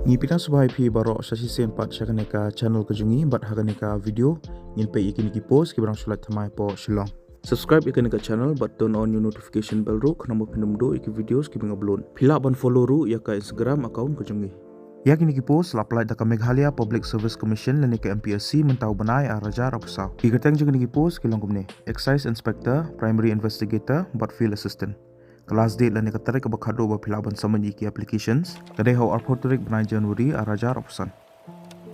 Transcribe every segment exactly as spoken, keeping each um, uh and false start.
Ngi pdiang sngewbha ïa phi baroh sa shisien pat sha kane ka channel ka jong ngi bad ha kane ka video ngin peit ïa kine ki post kiba dang shu lait thymmai hapoh Shillong. Subscribe ïa kane ka channel bad turn on ïa u notification bell ruh khnang ba phin ym duh ïa ki videos kiba nga upload. Phi lah ban follow ruh ïa ka Instagram account ka jong ngi. Ïa kine ki post la pynlait da ka Meghalaya Public Service Commission lane ka M P S C mynta u bnai ar hajar arphew saw. Ki kyrteng jong kine ki post ki long kumne: Excise Inspector, Primary Investigator bad Field Assistant. Ka last date lane ka tarik kaba khatduh ba phi lah ban submit ïa ki applications ka dei ha u arphew tarik bnai January ar hajar arphew san.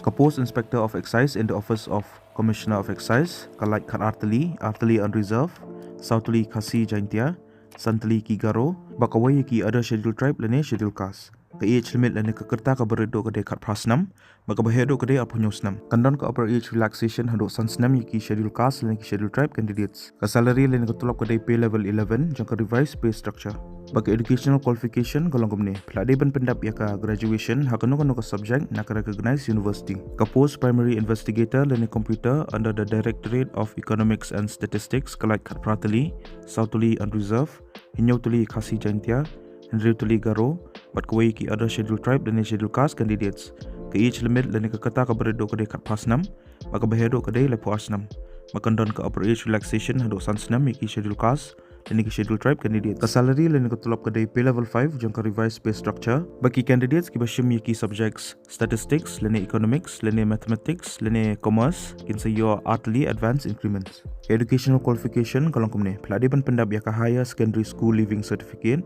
Ka post Inspector of Excise in the Office of Commissioner of Excise ka lait khatar tylli, ar tylli unreserved, saw tylli Khasi Jaintia, san tylli ki Garo bad kawei ïa ki other Scheduled Tribe lane Scheduled Caste. Ka age limit lane ka rta kaba rit duh ka dei khatphra snem bad kaba heh duh ka dei arphew hynñiew snem. Kan don ka upper age relaxation haduh san snem ïa ki Scheduled Caste lane ki Scheduled Tribe candidates. Ka salary lane ka tulop ka dei pay level eleven jong ka revised pay structure. Bad ka educational qualification ka long kumne: phi la dei ban pyndep ïa ka graduation ha kano kano ka subject na ka recognized university. Ka post Primary Investigator lane Computer under the Directorate of Economics and Statistics ka lait khatphra tylli, saw tylli unreserved, hynñiew tylli Khasi Jaintia, hynriew tylli Garo bad kawei ïa ki other Scheduled Tribe lane Scheduled Caste candidates. Ka age limit lane ka rta kaba rit duh ka dei khatphra snem bad kaba heh duh ka dei laiphew ar snem. Bad kan don ka upper age relaxation haduh san snem ïa ki Scheduled Caste lane ki Scheduled Tribe candidates. Ka salary lane ka tulop ka dei pay level five jong ka revised pay structure. Bad ki candidates kiba shim ïa ki subjects Statistics lane Economics lane Mathematics lane Commerce kin sa ïoh ar tylli advance increments. Ka educational qualification ka long kumne: phi la dei ban pyndep ïa ka Higher Secondary School Leaving Certificate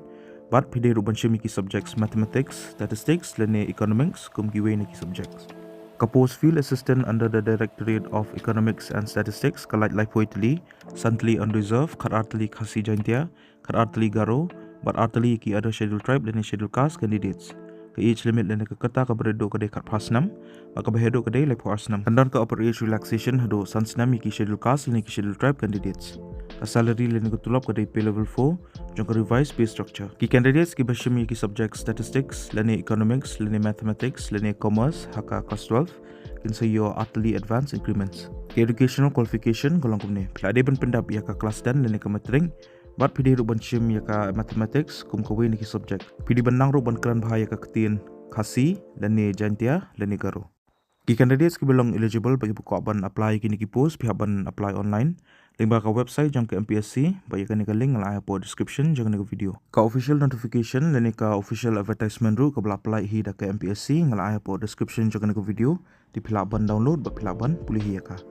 bad phi dei ruh ban shim ïa ki subjects Mathematics, Statistics lane Economics kum kiwei na ki subjects. Ka post Field Assistant under the Directorate of Economics and Statistics ka lait laiphew tylli, san tylli unreserved, khatar tylli Khasi Jaintia, khatar tylli Garo bad ar tylli ki other Scheduled Tribe lane Scheduled Caste candidates. Ka age limit lane ka rta kaba rit duh ka dei khatphra snem bad kaba heh duh ka dei laiphew ar snem. Kan don ka upper age relaxation haduh san snem ïa ki Scheduled Caste lane ki Scheduled Tribe candidates. Ka salary lane ka tulop ka dei pay level four jong ka revised pay structure. Ki candidates kiba shim ïa ki subjects Statistics lane Economics lane Mathematics lane Commerce ha ka class twelve kin sa ïoh ar tylli advance increments. Ka educational qualification ka long kumne: phi la dei ban pyndep ïa ka class ten lane ka matric bad phi dei ruh ban shim ïa ka Mathematics kum kawei na ki subject. Phi dei ban nang ruh ban kren bha ïa ka ktien Khasi lane Jaintia lane Garo. Ki candidates kiba long eligible bad kiba kwah ban apply ïa kine ki post phi hap ban apply online lyngba ka website jong ka M P S C bad ïa kane ka link nga la ai hapoh description jong kane ka video. Ka official notification lane ka official advertisement ruh kaba la pynlait hi da ka M P S C nga la ai hapoh description jong kane ka video. Te phi lah ban download bad phi lah ban pule hi ïa ka.